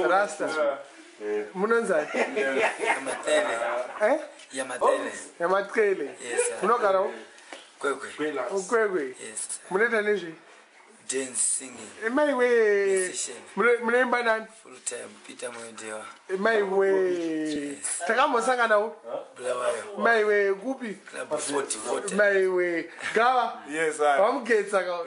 Rasta. Munonzani? Yamatele. Eh? Yamatele. Yamatele. Yes, sir. Munogara Kwekwe. ukwekwe. Yes. Munoita nezvei? Dance, singing. Maiwe. Musician. Munoimba nani? Full time. Peter Moendewa. Maiwe. Takambosanganawo. Bulawayo. Maiwe kupi? Club 4040. Maiwe. Gava. Yes, I. Vamugetsa ka.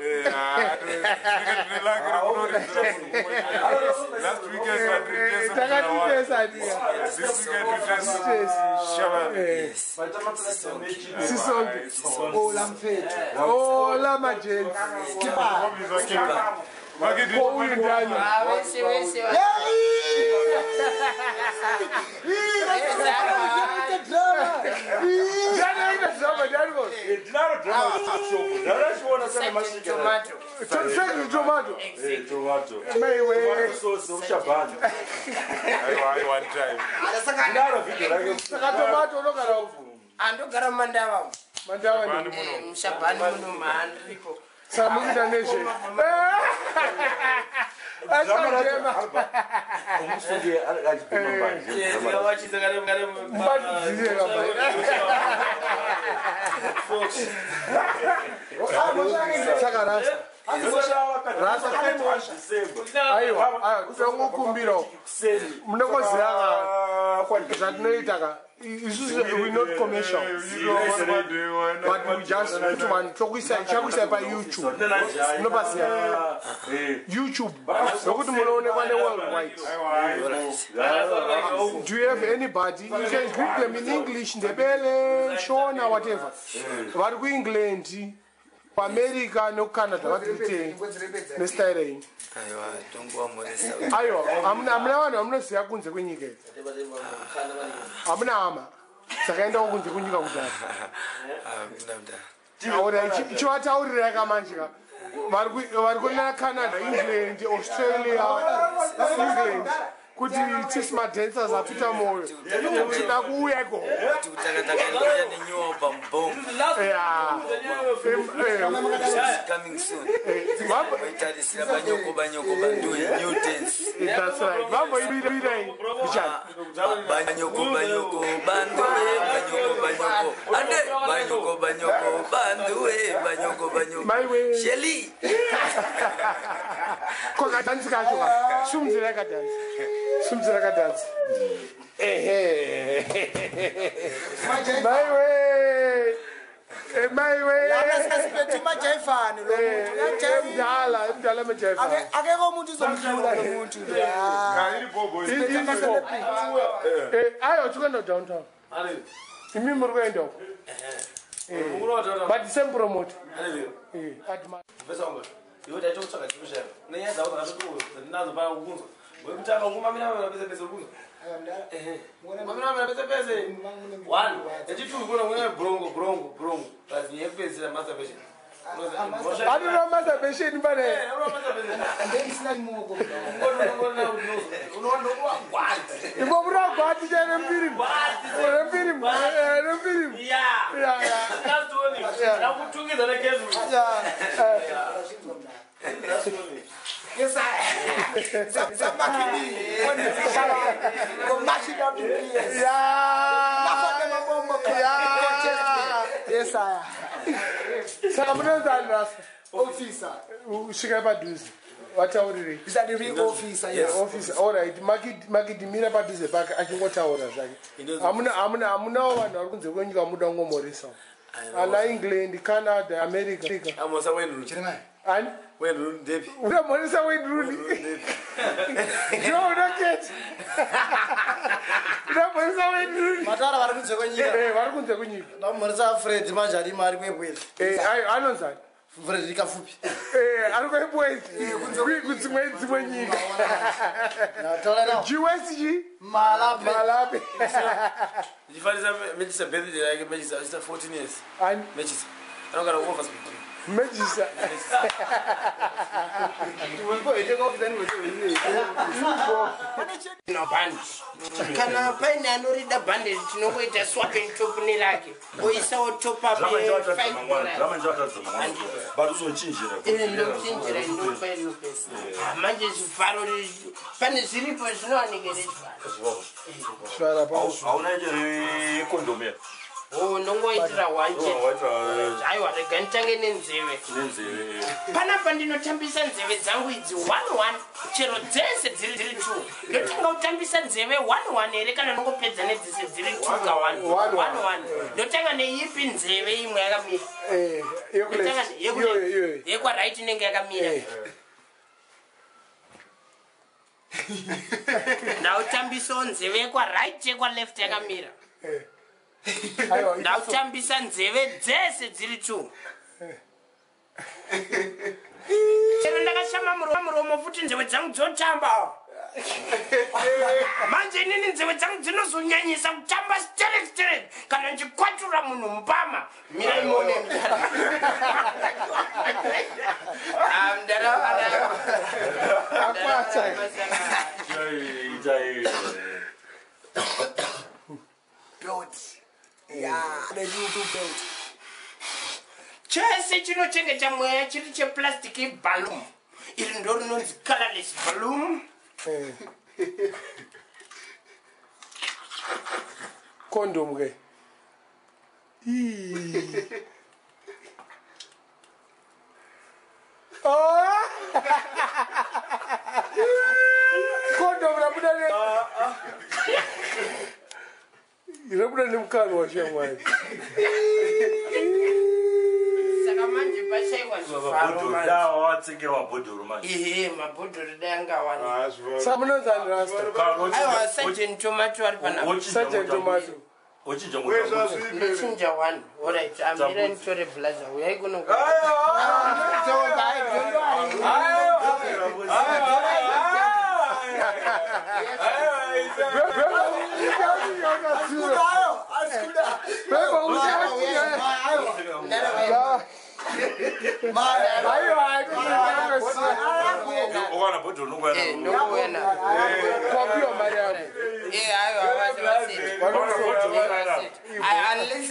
Last weekend I dressed Takatitesa tika. This weekend we dressed Yes. Shaban. Yes. Sisonke. Ola mfethu. Hola majens. Ko uyu ndani? Wese wese. Ndani aita drama ndani ko. Ndinaro drama shop. Ndarachiona sana masvika. Tomato. Second tomato. Tomato. Maiwe. Tomato sauce ushabhani. One time. Ndinaro video rake. Saka tomato unogara uku. Andogara mumandava. Mandava ndi. Mushabhani muno maandiriko. Saka mukuita nezve. Asajema. Umusunge achibhema mbanje. Mubatidzire kamba. Saka rasta. Rasta. Aiwa, aiwa, tongokumbirawo. Munongoziva ka zvatinoita ka. Isusu we not commercial. But we just kuti vanhu tokuisa chakuisai paYouTube. Munopaziva. YouTube. Nokuti munoonekwa neworldwide. Do you have anybody? You can greet them in English, Ndebele, Shona, whatever. Vari kuEngland, kuAmerica nekuCanada vatitei nestaira yenyu. Aiwa, tongovamhoresa. Aiwa, hamuna vanhu vamunoziva kunze kwenyika idzi. Hamuna hama dzakaendawo kunze kwenyika kudhara. Hakuna mudhara. Alright, chivataurirai kamanje ka. Vari kuna Canada, England, Australia, England kuti tisi madancers aPeter Moyo tida kuuya ikoko. Tikutaka ndouya nenew album Bomb. Yeah. It's coming soon. Vaitarisira banyoko banyoko banduwe new dance. That's right. Vamboibirai bichana. Banyoko banyoko banduwe banyoko banyoko ande banyoko banyoko banduwe banyoko banyoko. Maiwe. Shelly. Ko kadhansi kacho ka. Sumudzirai kadhansi. Sumudzirai kadhansi. Ehe. Maiwe. Maiwe. Lana sasiphethe imajayifane lo muntu. Uyajayiva. Mdala, mdala majayifa. Akekho umuntu uzomhlula lo muntu lo. Ayo tikuenda downtown. Imi muri kuenda uko. But same promoter. Iwe taitokutsvaga chikushaya nenyaya dzako dzakatotiwo dzandinadzo pana kukunzwa wekutanga kumamira pese pese urikunzwa mamira pese pese one yechitwo kuona kuna brongo brongo brongo plus nyaya yekupedzisira masturbation. Anoda masturbation pane. Ndendisina moko. Imbo muri gwati cha rembiri. Rembiri. Rembiri. Yeah. Yeah, yeah. Last warning. Ndakutungidza nekezu. Last warning. Yes, I. Samakini. Go mash it up in the ears. Yeah. Yes, I. Saka munonzani rasta? Officer. Svikai padhuze. Vataurirei. Is that the real officer? Yes. Officer. All right. Makidimira padhuze pake achingotaura zvake. Hamuna hamuna hamunawo vanhu vari kunze kwenyika muda kungomhoresa. Ana England, Canada, America. Amosa Wayne Rooney. Ani? Wayne Rooney ndepi? Unomhoresa Wayne Rooney. Ndiwo unoketi. Unomhoresa Wayne Rooney. Matara vari kunze kwenyika. Vari kunze kwenyika. Ndamhoresa Fred manje ari mari kwebwezi. Ayo anonzani? Fred Kafupi. Ari kwebwezi. Kudzimwe dzimwe nyika. Taura nawo. GSG Malape. Malape. Ndichifarisa Manchester birthday yake Manchester achita 14 years. Ani? Manchester. Anogara kuOverspeed. Mejisa. No band. Kana paine anorida bhandi tinongoita swap and top nerake oisawo top up but uzochinjira ndochinjira ndopa inopesa manje zvivharo pane zviripo zvinowanika nezvivharo hauna rekondomu ya o ndongoitira one chete aiwa rega nditange nenzeve nenzeve panapa ndinotambisa nzeve dzangu idzi 11 chero dzese dziri two ndotanga kutambisa nzeve 11 here kana ndongopedza nedzese dziri two ka 11 ndotanga neipi nzeve imwe yakamira Ndotanga yekwaright inenge yakamira ndautambisawo nzeve yekwaright yekwaleft yakamira ndautambisa nzeve dzese dziri two chero ndakashama muromo futi nzeve dzangu dzotamba manje inini nzeve dzangu dzinozonyanyisa kutamba sterek sterek kana ndikwatura munhu mupama mirai muone Belt. Yeah, they do do belt. Chese chinochengeta mweya chiri cheplastic iballoon iri ndo rinonzi colorless balloon. Condom ke. Oh! Condom rabuda ne. Rabuda nemukanwa shamwari. Saka manje pashaiwa zvivharo manje. dawa watsengerwa mabhodhoro manje Ehe, mabhodhoro dai angawanikwa. Saka munonzani Rasta? Aiwa, Sergeant Tomato ari panapa. Sergeant Tomato. ochinja Ndochinja one. Alright, amira nditore blazer. Uyai kuno. ukwana bhodhoro Eh, ndouya naro. Kwapiwa mari yako. Eh, aiwa, vaseti. Vaseti. Ai, unless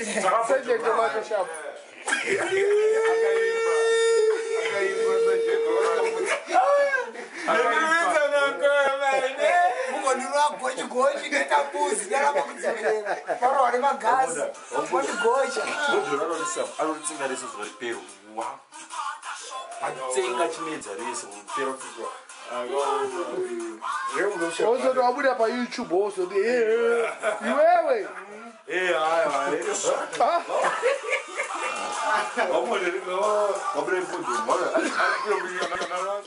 Sergeant Tomato sharp. Mugondirwa gochi gochi netambuzi neramba kudzorera. Varohwa nemagazi. Vondigocha. bhodhoro anoritsenga rese zuva ripero wa atsenga chimedza rese ripero Wozoti wabuda paYouTube wozoti iwewe. wabuda bhodhoro